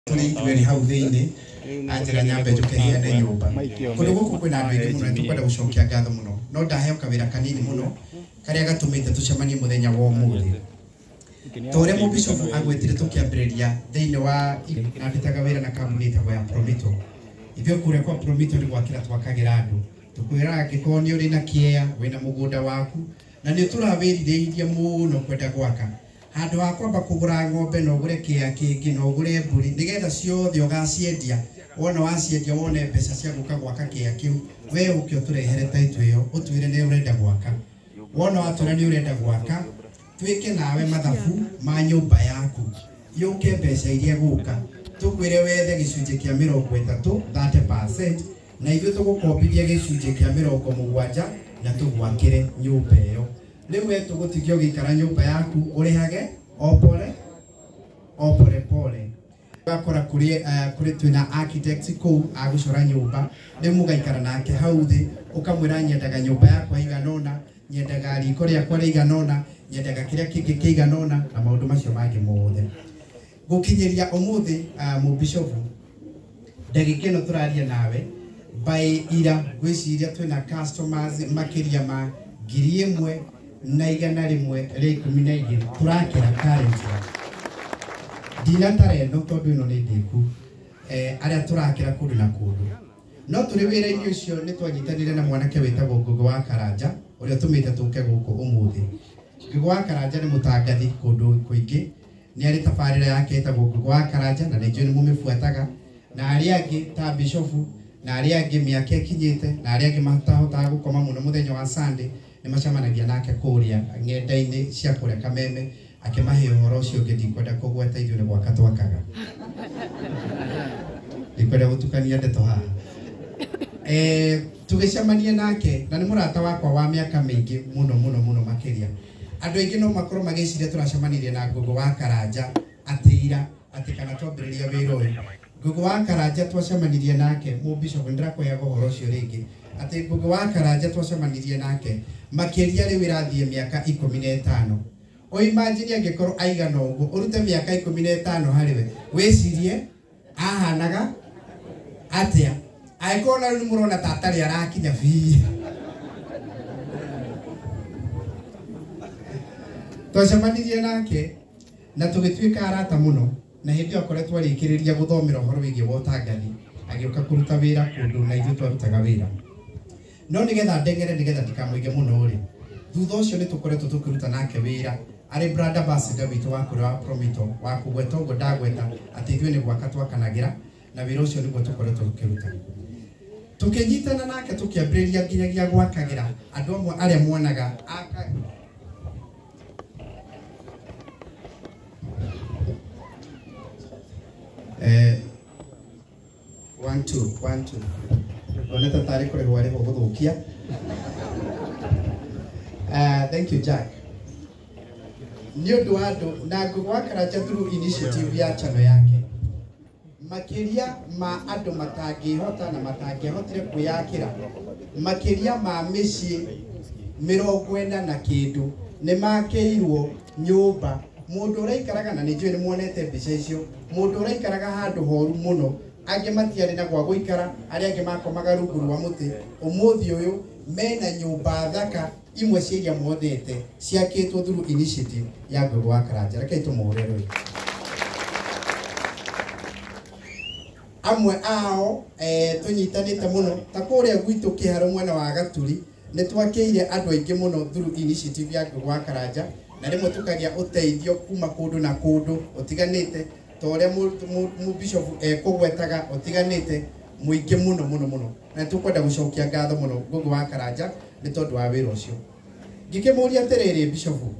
Tũrĩ ithuerĩ hau thĩinĩ, anjĩra nyambe njũke heane nyũmba. Kũndũ gũkũ kwĩna andũ aingĩ mũno na tũkwenda gũcokia ngatho mũno, no ndaheo kawĩra kanini mũno karĩa gatũmĩte tũcemanie mũthenya wa ũmũthĩ. Ta ũrĩa mũbishofu agwetire tũkĩambĩrĩria thĩinĩ wa na ndutaga wĩra na kambuni ĩtagwo ya Promito. Ithuĩ kũrĩa kwa Promito nĩ gwakĩra twakagĩra andũ. Tũkwĩraga angĩkorwo nĩ ũrĩ na kĩea, wĩna mũgũnda waku, na nĩ ũtũrawĩrirĩirie mũno kwenda gwaka, handũ ha kwamba kũgũra ng'ombe na ũgũre kĩea kĩngĩ na ũgũre mbũri, nĩgetha ciothe ũgaciendia, wona waciendia wone mbeca cia gũka gwaka kĩea kĩu, we ũke ũtũrehere title ĩyo, ũtwĩre nĩ ũrenda gwaka. Wona watwĩra nĩ ũrenda gwaka, twĩke nawe mathabu ma nyũmba yaku, yũke mbeca iria gũka, tũkwĩre wethe gĩcunjĩ kĩa 30, 30%, na ithuĩ tũgũkombithia gĩcunjĩ kĩa 70 na tũgwakĩre nyũmba ĩyo. Rĩu we tũgũtigia ũgĩikara nyũmba yaku ũrĩhage o pole o pole pole. Ũgakora kũrĩ twĩna architect kũu agũcora nyũmba, rĩu mũgaikara nake hau thĩ, ũkamwĩra nyendaga nyũmba yakwa ĩigana ũna, nyendaga riko rĩakwa rĩigana ũna, nyendaga kĩrĩa kĩngĩ kĩigana ũna, na maũndũ macio mangĩ mothe. Gũkinyĩria ũmũthĩ, mũbishofu, ndagĩka ĩno tũraria nawe, by ira ngwĩciria twĩna customers makĩria ma 1112 tũrakĩra currently. Ndinatara ĩno tondũ ĩno nĩ ndĩku, arĩa tũrakĩra kũndũ na kũndũ. No tũrĩ wĩra-inĩ ũcio nĩ twanyitanire na mwanake wĩtagwo Ngũgĩ wa Karanja, ũrĩa ũtũmĩte tũke gũkũ ũmũthĩ. Ngũgĩ wa Karanja nĩ mũtangathi kũndũ kũingĩ, nĩ arĩ tabarĩra yake ĩtagwo Ngũgĩ wa Karanja, na nĩ njũĩ nĩ mũmĩbuataga, na arĩa angĩ ta bishofu, na arĩa angĩ mĩaka ĩkinyĩte, na arĩa angĩ matahotaga gũkoma mũno mũthenya wa Sunday, nĩ macemanagia nake kũrĩa ng'enda-inĩ cia kũrĩa Kameme, akĩmahe ũhoro ũcio ũngĩ ndikwenda kũgweta, ithuĩ nĩ gwaka twakaga. Ndikwenda gũtukania ndeto haha. Tũgĩcemania nake, na nĩ mũrata wakwa wa mĩaka mĩingĩ mũno mũno mũno makĩria. Andũ aingĩ no makorwo magĩciria tũracemanirie na Ngũgĩ wa Karanja atĩ ira, atĩ kana twambĩrĩria wĩra ũyũ. Ngũgĩ wa Karanja twacemanirie nake, mũbishofu nĩ ndĩrakũheaga ũhoro ũcio rĩngĩ, atĩ Ngũgĩ wa Karanja twacemanirie nake makĩria rĩu ĩrathiĩ mĩaka 15. Ũimagine angĩkorwo aigana ũguo, ũrute mĩaka 15 harĩ we, wĩcirie ahanaga atĩa? Angĩkorwo na rĩu nĩ mũrona ta atarĩ arakinya biũ. Twacemanirie nake na tũgĩtuĩka arata mũno, na hĩndĩ ĩyo akoretwo arĩkĩrĩria gũthomera ũhoro wĩgiĩ wa ũtangathi, agĩũka kũruta wĩra kũndũ na ithuĩ twarutaga wĩra. No nĩgetha ndeng'ere, nĩgetha ndikamũige mũno rĩ, thutha ũcio nĩ tũkoretwo tũkĩruta nake wĩra arĩ brand ambassador witũ wa kũrĩa wa Promito, wa kũgweta ũguo ndagweta atĩ ithuĩ nĩ gwaka twakanagĩra, na wĩra ũcio nĩguo tũkoretwo tũkĩruta. Tũkĩnyitana nake tũkĩambĩrĩria nginyagia gwakagĩra andũ amwe arĩa muonaga aka 1 2 1 2. Onete tarĩ kũrĩhwo arĩhwo gũthũkia. Thank you Jack. Nĩ ũndũ wa andũ na Ngũgĩ wa Karanja through initiative ya channel yake, makĩria ma andũ matangĩhota na matangĩahotire kwĩyakĩra, makĩria ma mĩciĩ 40 na kĩndũ nĩ makĩirwo nyũmba. Mũndũ ũraikaraga, na nĩ njũĩ nĩ muonete mbica icio, mũndũ ũraikaraga handũ horu mũno, angĩ matiarĩ na gwa gũikara, arĩa angĩ makomaga rungu rwa mũtĩ, ũmũthĩ ũyũ mena nyũmba thaka imwe cia iria monete ciakĩtwo through initiative ya Ngũgĩ wa Karanja. Rekei tũmũhũre rũĩ. Amwe ao tũnyitanĩte mũno ta kũrĩa gwitũ Kĩharũ mwena wa Gaturi, nĩ twakĩire andũ aingĩ mũno through initiative ya Ngũgĩ wa Karanja, na rĩmwe tũkagĩa ũteithio kuma kũndũ na kũndũ ũtiganĩte, ta ũrĩa mũbishofu ekũgwetaga ũtiganĩte mũingĩ mũno mũno mũno, na tũkwenda gũcokia ngatho mũno Ngũgĩ wa Karanja nĩ tondũ wa wĩra ũcio. Ngĩkĩmũria atĩrĩrĩ, bishofu,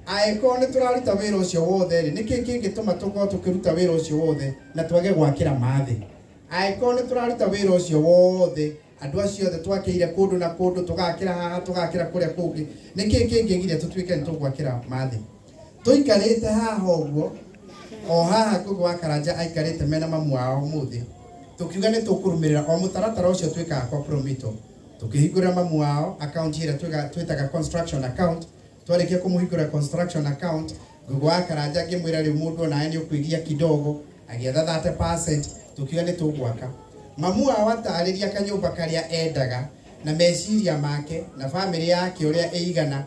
angĩkorwo nĩ tũraruta wĩra ũcio wothe rĩ, nĩkĩ kĩngĩtũma tũkorwo tũkĩruta wĩra ũcio wothe na twage gwakĩra mathĩ? Angĩkorwo nĩ tũraruta wĩra ũcio wothe, andũ acio othe twakĩire kũndũ na kũndũ, tũgakĩra haha, tũgakĩra kũrĩa kũngĩ, nĩkĩ kĩngĩgiria tũtuĩke nĩ tũgwakĩra mathĩ? Tũikarĩte haha ũguo, o haha Ngũgĩ wa Karanja aikarĩte mena mamu wao ũmũthĩ, tũkiuga nĩ tũkũrũmĩrĩra o mũtaratara ũcio twĩkaga kwa Promito. Tũkĩhingũrĩra mamu wao account ĩrĩa twĩtaga construction account. Twarĩkia kũmũhingũra construction account, Ngũgĩ wa Karanja ngĩmwĩra rĩu mũndũ onawe nĩ ũkũigia kidogo, Agĩetha 30% tũkiuga nĩ tũgwaka. Mamu wao atarĩria kanyũmba karĩa endaga na meciria make na bamĩrĩ yake ũrĩa ĩigana,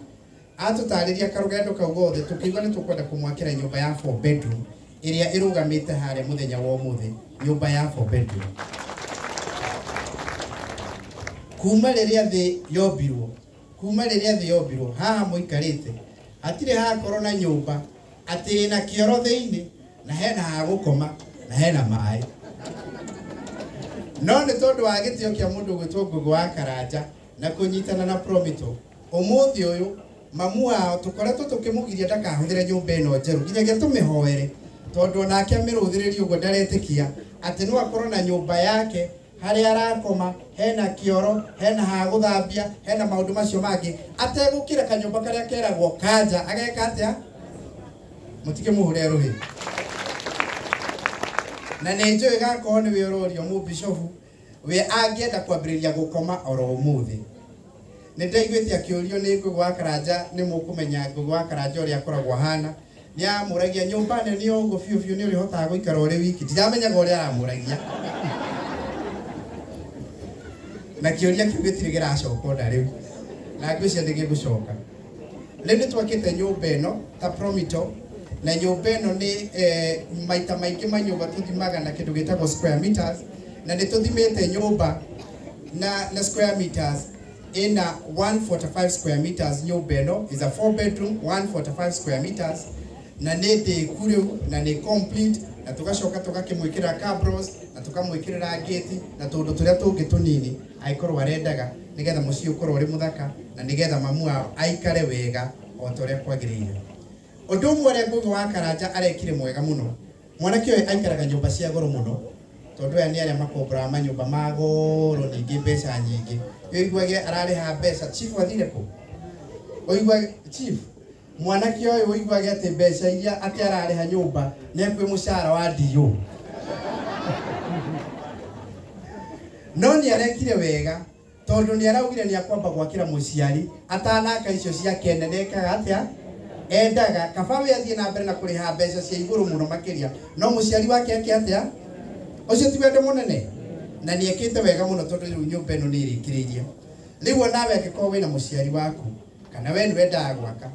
atũtarĩria karũgendo kau gothe, tũkiuga nĩ tũkwenda kũmwakĩra nyũmba ya 4 bedroom ĩrĩa ĩrũgamĩte harĩa mũthenya wa ũmũthĩ, nyũmba ya 4 bedroom. Kuma rĩrĩa thĩ yombirwo, kuma rĩrĩa thĩ yombirwo, haha mũikarĩte hatirĩ hakorwo na nyũmba atĩ ĩna kĩoro thĩinĩ na hena ha gũkoma na hena maĩ. No nĩ tondũ wa gĩtĩo kĩa mũndũ ũgwĩtwo Ngũgĩ wa Karanja na kũnyitana na Promito, ũmũthĩ ũyũ mamu wao tũkoretwo tũkĩmũgiria ndakahũthĩre nyũmba ĩno njerũ nginyagia tũmĩhoere, tondũ onake amĩrũthĩrĩrie ũguo ndaretĩkia atĩ no akorwo na nyũmba yake harĩa arakoma, hena kĩoro, hena ha gũthambia, hena maũndũ macio mangĩ, ategũkĩra kanyũmba karĩa keragwo kanja. Ageka atĩa? Mũtikĩmũhũre rũhĩ. Na nĩ njũĩ gakorwo nĩwe ũrorio mũbishofu we angĩenda kwambĩrĩria gũkoma oro ũmũthĩ. Nĩ ndaiguĩte akĩũrio nĩ Ngũgĩ wa Karanja, nĩ mũkũmenya Ngũgĩ wa Karanja ũrĩa akoragwo ahana. Nĩ amũragia nyũmba nene ũguo biũ biũ nĩ ũrĩhotaga gũikara ũrĩ wiki. Ndiramenyaga ũrĩa aramũragia. Na kĩũria kĩu gĩtirĩ kĩracoka ona rĩu, na ngwĩciria nĩ gĩgũcoka. Rĩu nĩ twakĩte nyũmba ĩno ta Promito, na nyũmba ĩno nĩ maita maingĩ ma nyũmba tũthimaga na kĩndũ gĩtagwo square meters, na nĩ tũthimĩte nyũmba na square meters ĩna 145 square meters. Nyũmba ĩno is a 4 bedroom, 145 square meters, na nĩ ndĩku rĩu na nĩ complete, na tũgacoka tũgakĩmwĩkĩra cabros na tũkamwĩkĩrĩra gate na tũndũ tũrĩa tũngĩ tũnini angĩkorwo arendaga, nĩgetha mũciĩ ũkorwo ũrĩ mũthaka na nĩgetha mamu wao aikare wega o ta ũrĩa kwagĩrĩire. Ũndũ ũmwe ũrĩa Ngũgĩ wa Karanja arekire mwega mũno, mwanake ũyũ aikaraga nyũmba cia goro mũno, tondũ aya nĩ arĩa makomboraga manyũmba ma goro ningĩ mbeca nyingĩ. Ũiguage ararĩha mbeca, chief athire kũ? Ũiguage chief, mwanake ũyũ ũiguage atĩ mbeca iria atĩ ararĩha nyũmba nĩ akuĩ mũcara wa DO. No nĩ arekire wega tondũ nĩ araugire nĩ akwamba gwakĩra mũciari atanaka icio ciake nene ekaga atĩa? Endaga kaba we athiĩ na mbere na kũrĩha mbeca cia igũrũ mũno makĩria, no mũciari wake eke atĩa? Ũcio ti wendo mũnene. Na nĩ ekĩte wega mũno tondũ rĩu nyũmba ĩno nĩ ĩrĩkĩrĩirie. Rĩu onawe angĩkorwo wĩna mũciari waku kana we nĩ wendaga gwaka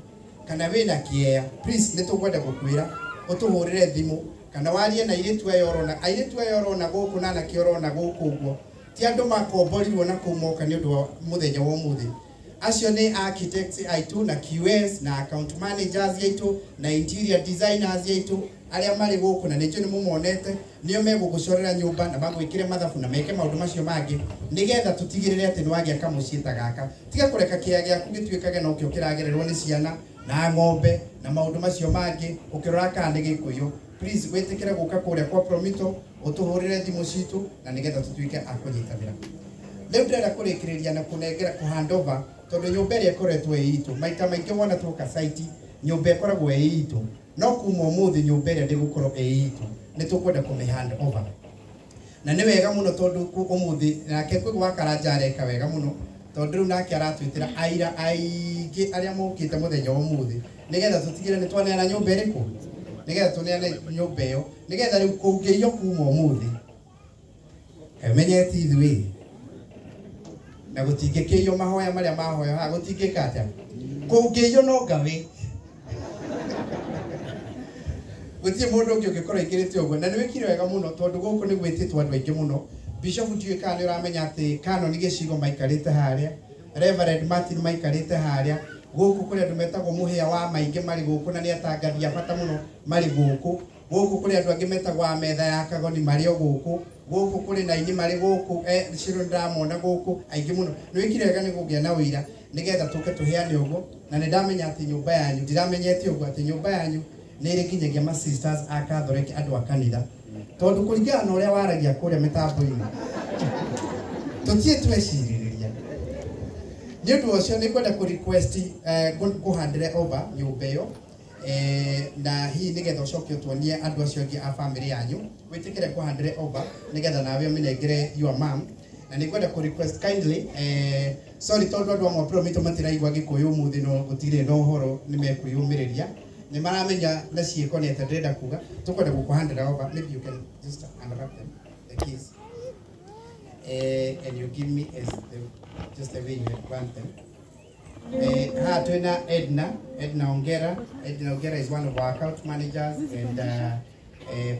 kana wĩna kĩea, please nĩ tũkwenda gũkwĩra ũtũhũrĩre thimũ kana warie na airĩtu aya ũrona, airĩtu aya ũrona gũkũ na anake ũrona gũkũ ũguo, ti andũ makomborirwo na kũu moka nĩ ũndũ wa mũthenya wa ũmũthĩ. Acio nĩ architects aitũ na QS na account managers aitũ na interior designers aitũ arĩa marĩ gũkũ, na nĩnjũĩ nĩ mũmonete, nĩo megũgũcorera nyũmba na magwĩkĩre mathabu na meke maũndũ macio mangĩ, nĩgetha tũtigĩrĩre atĩ nĩ wagĩaka mũciĩ ta gaka. Tiga kũreka kĩea gĩaku gĩtuĩkage nokĩo kĩragererwo nĩ ciana na ng'ombe na maũndũ macio mangĩ, ũkĩrora kana nĩ gĩkũyũ. Please wĩtĩkĩre gũka kũrĩa kwa Promito, ũtũhũrĩre thimũ citũ na nĩgetha tũtuĩke a kũnyitanĩra. Rĩu ndĩrenda kũrĩkĩrĩria na kũnengera kũ hand over, tondũ nyũmba ĩrĩa ĩkoretwo ĩ itũ maita maingĩ wona twoka site, nyũmba ĩkoragwo ĩ itũ, no kuma ũmũthĩ nyũmba ĩrĩa ndĩgũkorwo ĩ itũ, nĩ tũkwenda kũmĩ hand over. Na nĩ wega mũno tondũ ũmũthĩ nake Ngũgĩ wa Karanja areka wega mũno, tondũ rĩu nake aratwĩtĩra aira aingĩ arĩa mokĩte mũthenya wa ũmũthĩ, nĩgetha tũtigĩre nĩ twaneana nyũmba ĩrĩkũ, nĩgetha tũneane nyũmba ĩyo, nĩgetha rĩu kũngĩiywo kuma ũmũthĩ ũmenye ti ithuĩ, na gũtingĩkĩiywo mahoya marĩa mahoya haha, gũtingĩka atĩa? Kũngĩiywo no ngawe. Gũtirĩ mũndũ ũngĩ ũngĩkorwo aingĩrĩte ũguo. Na nĩ wĩkire wega mũno tondũ gũkũ nĩ gwĩtĩtwo andũ aingĩ mũno. Bishop ndiũĩ kana nĩ ũramenya atĩ Canon gĩcigo maikarĩte harĩa, Reverend Martin maikarĩte harĩa, gũkũ kũrĩ andũ metagwo mũhĩa wa maingĩ marĩ gũkũ na nĩ atangathi a bata mũno marĩ gũkũ. Gũkũ kũrĩ andũ angĩ metagwo a metha ya Kagoni marĩ o gũkũ. Gũkũ kũrĩ na aini marĩ gũkũ, Ciro ndĩramona gũkũ aingĩ mũno. Nĩ wĩkire wega nĩ kũgĩa na ũira nĩgetha tũke tũheane ũguo. Na nĩ ndamenya atĩ nyũmba yanyu, ndiramenyete ũguo atĩ nyũmba yanyu nĩ ĩrĩ nginyagia ma sisters a Catholic, andũ a kanitha, tondũ kũringana na ũrĩa waragia kũrĩa mĩtambo-inĩ tũtirĩ twecirĩrĩria. Nĩ ũndũ ũcio nĩ ngwenda kũ request ngũhandĩre over nyũmba ĩyo, na hihi nĩgetha ũcoke ũtuonie andũ acio angĩ a family yanyu, wĩtĩkĩre kũhandĩre over nĩgetha nawe ũmĩnengere your mom. Na nĩ ngwenda kũ request kindly, sorry tondũ andũ amwe Promito matiraigua Gĩkũyũ ũmũthĩ, no gũtirĩ na ũhoro nĩ mekwĩyũmĩrĩria. Nĩ maramenya na ciĩko nĩ atĩa ndĩrenda kuga. Tũkwenda gũkũhandĩra over. Maybe you can just unwrap them, the keys. And you give me as the, just the way you had planned them. Haha twĩna Edna, Edna Ongera. Edna Ongera is one of our account managers and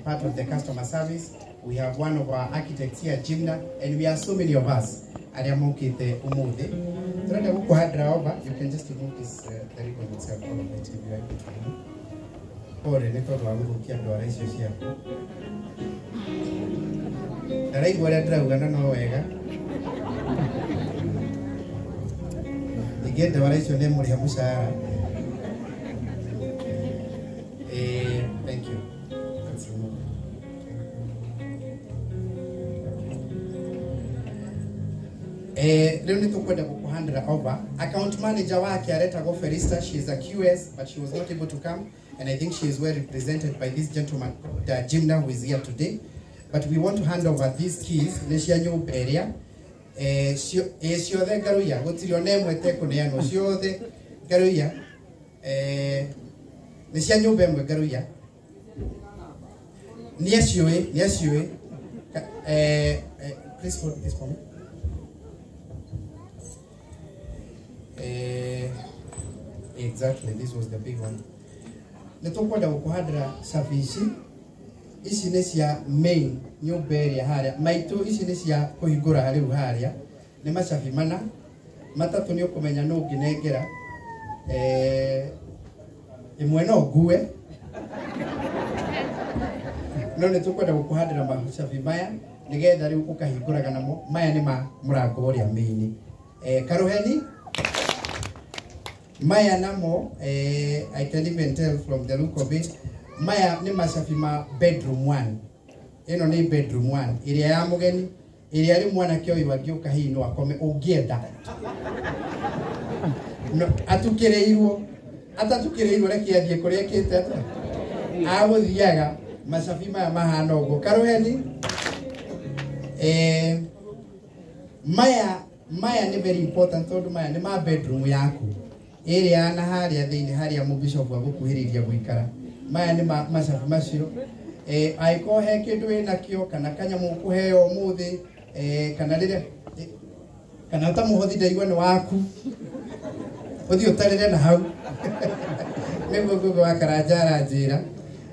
part of the customer service. We have one of our architects here, Jimna, and we are so many of us. Arĩa mokĩte ũmũthĩ. Tũrenda gũkũhandĩra over. You can just remove this, the ribbon itself, all of it, if you are able to remove. Pole nĩ tondũ wa gũthũkia ndwara icio ciaku. Ndaraigua ũrĩa ndĩrauga na no wega. Ningĩ ndwara icio nĩ mũrĩha mũcara. Thank you. Let's remove. Rĩu nĩ tũkwenda gũkũhandĩra over. Account manager wake aretagwo Felista. She is a QS, but she was not able to come, and I think she is well represented by this gentleman called Jimna, who is here today. But we want to hand over these keys nĩ cia nyũmba ĩrĩa ciothe ngaruia gũtirĩ ona ĩmwe ĩtekũneanwo ciothe ngaruia nĩ cia nyũmba ĩmwe ngaruia nĩ aciũĩ nĩ aciũĩ. Please hold this for me. Exactly, this was the big one. Nĩ tũkwenda gũkũhandĩra cabi ici. Ici nĩ cia main nyũmba ĩrĩa harĩa maitũ. Ici nĩ cia kũhingũra rĩu harĩa. Nĩ macabi mana matatũ nĩ ũkũmenya nũ ũngĩnengera. Ĩmwe no ngue no nĩ tũkwenda gũkũhandĩra macabi maya nĩgetha rĩu ũkahingũraga namo. Maya nĩ ma mũrango ũrĩa main. Karuheni maya namo, I can even tell from the look of it, maya nĩ macabi ma bedroom 1. Ĩno nĩ bedroom 1 ĩrĩa ya mũgeni, ĩrĩa rĩu mwanake ũyũ angĩũka hihi no akome ũngĩenda. No, atukĩrĩirwo atatukĩrĩirwo reke athiĩ kũrĩa ekĩte atĩa agũthiaga. Macabi maya mahana ũguo. Karuheni maya nĩ very important tondũ maya nĩ ma bedroom yaku ĩrĩa na harĩa thĩinĩ harĩa mũbishop agũkuhĩrĩria gũikara. Maya nĩ macabi macio. Angĩkorwo he kĩndũ wĩnakĩo kana kanyamũ ũkũheo ũmũthĩ, kana rĩrĩa kana ta mũhothi ndaigua nĩ waku ũthiĩ ũtarĩre na hau nĩguo Ngũgĩ wa Karanja aranjĩra.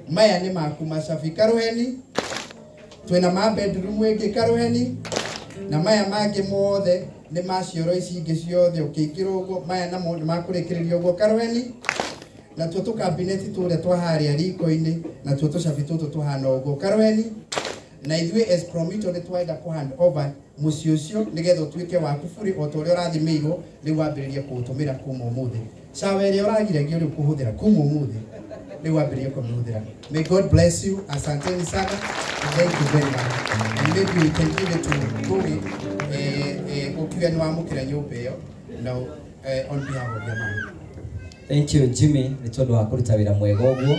Maya nĩ maku macabi. Karuheni twĩna ma bedroom ĩngĩ Karuheni na maya mangĩ mothe nĩ ma cioro ici ingĩ ciothe ũkĩingĩra ũguo. Maya namo nĩ makũrĩkĩrĩria ũguo Karuheni. Na tuo tũkabineti tũrĩa twa harĩa riko-inĩ na tuo tũcabi tũtũ tũhana ũguo Karuheni. Na ithuĩ as Promito nĩ twenda kũ hand over mũciĩ ũcio nĩgetha ũtuĩke waku bũrĩ o ta ũrĩa ũrathimĩirwo. Rĩu wambĩrĩrie kũũtũmĩra kuma ũmũthĩ. Cawa ĩrĩa ũragiragio rĩu kũhũthĩra kuma ũmũthĩ rĩu wambĩrĩrie kũmĩhũthĩra. May God bless you. Asanteni sana. Thank you very much. And maybe we can give it to Ngugi ũkiuga nĩ wamũkĩra nyũmba ĩyo now, on behalf of your man. Thank you Jimmy nĩ tondũ wa kũruta wĩra mwega ũguo.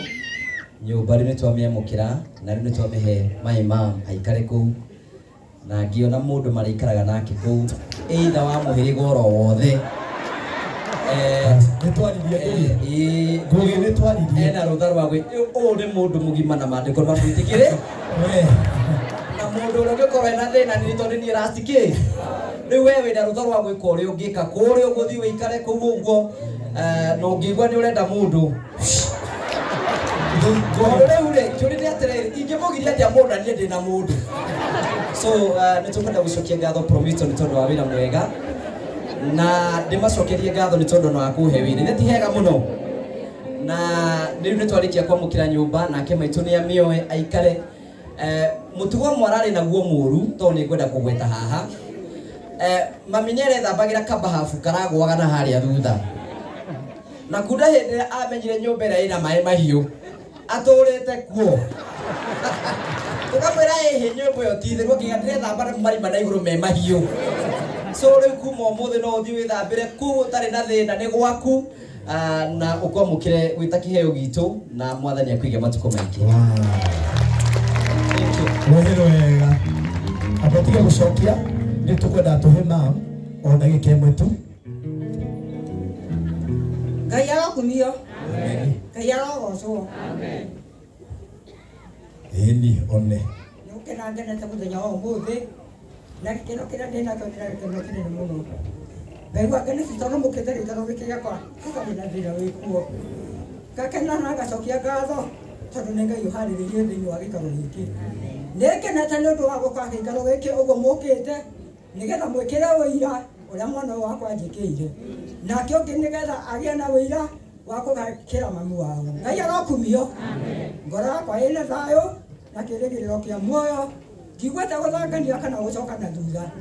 Nyũmba rĩu nĩ twamĩamũkĩra na rĩu nĩ twamĩhe my mom aikare kũu, na ngĩona mũndũ marĩikaraga nake kũu either wa mũhĩrĩga oro wothe. Nĩ twaririe Ngugi. Ngugi nĩ twaririe. Ena rũtha rwa gwĩ ũyũ nĩ mũndũ mũgima na maandĩko nĩ mamwĩtĩkĩre na mũndũ ũrĩa ũngĩkorwo ena thĩna nĩ tondũ niĩ racikĩ rĩu we wĩna rũtha rwa gwĩka ũrĩa ũngĩka kũrĩa ũgũthiĩ ũikare kũu ũguo. Na ũngĩigua nĩ ũrenda mũndũ tondũ rĩu rĩ kĩũria nĩ atĩrĩrĩ ingĩmũgiria atĩa mũndũ na niĩ ndĩna mũndũ. So nĩ tũkwenda gũcokia ngatho Promito nĩ tondũ wa wĩra mwega na ndĩmacokerie ngatho nĩ tondũ wa kũhe wĩra nĩ ti hega mũno. Na rĩu nĩ twarĩkia kwamũkĩra nyũmba nake maitũ nĩ amĩoe aikare. Mũtugo ũmwe ararĩ naguo mũru tondũ nĩ ngwenda kũgweta haha. Mami nĩ arethambagĩra kabahabu karagũaga na harĩa thutha na kunda hĩndĩ ĩrĩa amenyire nyũmba ĩrĩa ĩna maĩ mahiũ atũrĩte kuo tũkamwĩra ĩhĩ nyũmba ĩyo ti theru akĩga ndĩrethamba na marima na igũrũ me mahiũ. So rĩu kuma ũmũthĩ no ũthiĩ wĩthambĩre kũu ũtarĩ na thĩna nĩ gwaku na ũkwamũkĩre gwĩ ta kĩheo gitũ na mwathani akũige matukũ maingĩ. Thank you. Wehero wega. Abatige gũcokia nĩ tũkwenda tũhe mam o ndagĩka ĩmwe tu. Ngai agakumio. Ngai arogocwo. Ĩni one. Nĩ gũkena ngenete mũthenya wa ũmũthĩ na gĩkeno kĩrĩa ndĩnakĩo ndĩna gĩkeno kĩnene mũno. Ngaigua ngenete tondũ mũkĩte gĩikaro gĩkĩ gĩakwa gĩtarĩ na thĩna wĩkuo. Ngakena na ngacokia ngatho tondũ nĩ Ngai ũharĩrĩirie thĩinĩ wa gĩikaro gĩkĩ. Nĩ ngenete nĩ ũndũ wa gũka gĩikaro gĩkĩ ũguo mũkĩte nĩgetha mwĩkĩre ũira ũrĩa mwana ũyũ wakwa anjĩkĩire. Nake ũngĩ nĩgetha agĩe na ũira wa kũgakĩra mami wao. Ngai arokumio. Ngoro yakwa ĩna thayũ na kĩrĩgĩrĩro kĩa muoyo. Ndigwete gũthangania kana gũcoka na thutha,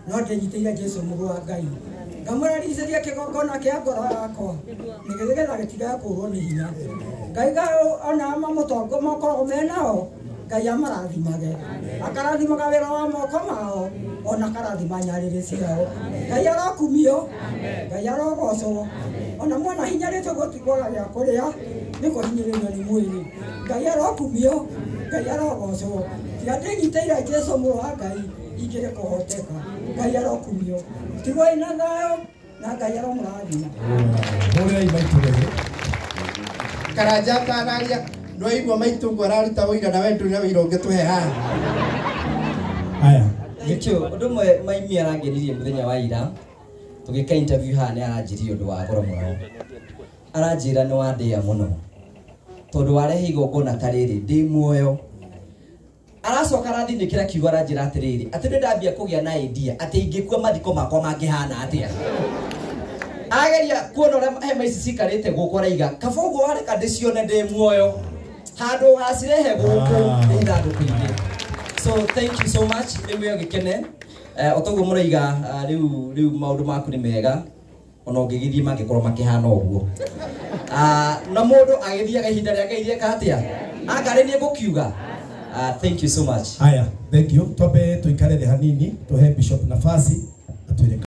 no ndĩnyitĩire Jesũ mũrũ wa Ngai. Ngamũraricĩria kĩgongona kĩa ngoro yakwa nĩgetha gĩtigae kũũrwo nĩ hinya. Ngai ona mamũtongo makoragwo menao, Ngai amarathimage. Akarathimaga wĩra wa moko mao, ona akarathima nyarĩrĩ ciao. Ngai arokumio, Ngai arogocwo. Ona mwana hinyarĩtwo gũtikwaga gĩa kũrĩa, nĩ kũhinyĩrĩrio nĩ mwĩrĩ. Ngai arokumio, Ngai arogocwo. Tiga ndĩnyitĩire Jesũ mũrũ wa Ngai, ingĩrĩ kũhoteka. Ngai arokumio. Tigwo ĩna thayũ na Ngai aromũrathima. Hũrĩrai maitũ rĩrĩ. Karanja atanaria nĩwaigua maitũ ũguo araruta ũira na we ndũrĩ na ũira ũngĩtũhe haha. Aya. Thank you. Ũndũ ũmwe maimi arangenirie mũthenya wa ira tũgĩka interview haha nĩ aranjĩrire ũndũ wa goro mũno. Aranjĩra nĩ wandĩa mũno tondũ warehe igongona ta rĩrĩ ndĩ muoyo. Aracoka arathinĩkĩra kiugo aranjĩra atĩrĩrĩ atĩ nĩ ndambia kũgĩa na idea atĩ ingĩkua mathiko makwa mangĩhana atĩa. Ageria kuona ũrĩa hema ici cikarĩte gũkũ araiga kaba ũguo wareka ndĩcione ndĩ muoyo handũ ũgacirehe gũkũ nĩ ithandũkũ-inĩ. So thank you so much. Rĩu wĩ gĩkene. O toguo mũraiga rĩu maũndũ maku nĩ mega ona ũngĩgĩthiĩ mangĩkorwo makĩhana ũguo. Na mũndũ agĩthiaga ihinda rĩake ithiĩka atĩa? Anga rĩ niĩ ngũkiuga. Thank you so much. Aya, thank you. Twambe tuikare thĩ hanini tuhe Bishop nafasi atwĩre.